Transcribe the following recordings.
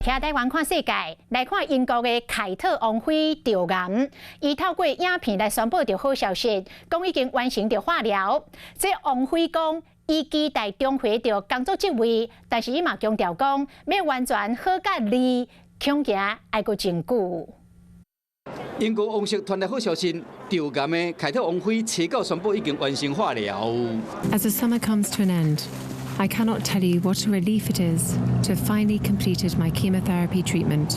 徛台灣看世界，來看英國的凱特王妃著癌，伊透過影片來宣布著好消息，講已經完成著化療。這王妃講，伊期待重回著工作職位，但是伊嘛強調講，欲完全好甲離，恐驚愛閣真久。英國王室傳來好消息，著癌的凱特王妃初九宣布已經完成化療。 As the summer comes to an end, I cannot tell you what a relief it is to have finally completed my chemotherapy treatment.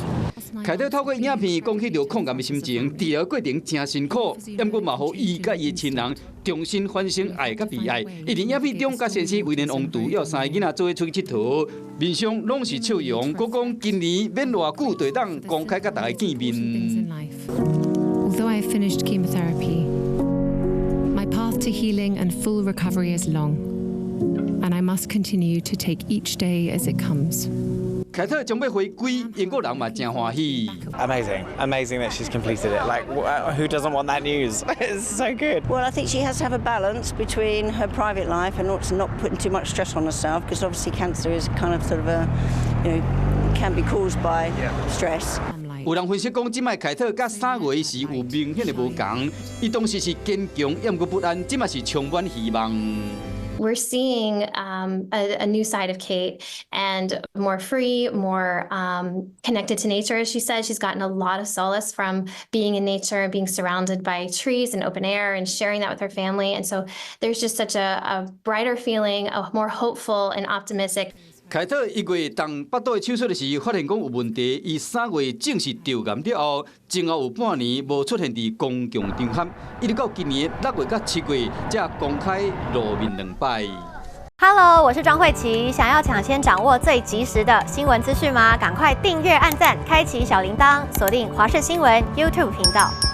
凱特透過影片講起著抗癌的心情，治療過程誠辛苦，毋過嘛予伊佮伊的親人重新反省愛佮被愛。伊佇影片中佮先生威廉王儲猶有三个囡仔做伙出去𨑨迌，面上攏是笑容。閣講今年免偌久就會當公開佮大家見面。 Although I have finished chemotherapy, my path to healing and full recovery is long, and I must continue to take each day as it comes. 凱特將欲回歸，英國人嘛誠歡喜。 Amazing, amazing that she's completed it. Like, who doesn't want that news? It's so good. Well, I think she has to have a balance between her private life and not putting too much stress on herself, because obviously cancer is kind of sort of a, can be caused by stress. 有人分析講，這擺凱特佮3月時有明顯的無仝，伊當時是堅強，猶毋過不安，這擺是充滿希望。 We're seeing a new side of Kate and more free, more connected to nature. As she said, she's gotten a lot of solace from being in nature and being surrounded by trees and open air and sharing that with her family. And so there's just such a brighter feeling, a more hopeful and optimistic. 凱特1月動腹肚的手術的時，發現講有問題。伊3月證實著癌了後，前後有半年無出現佇公共場合，一直到今年6月佮7月，才公開露面兩擺。 Hello，我是莊慧琪。想要搶先掌握最及時的新聞資訊嗎？趕快訂閱、按讚、開啟小鈴鐺，鎖定華視新聞 YouTube 頻道。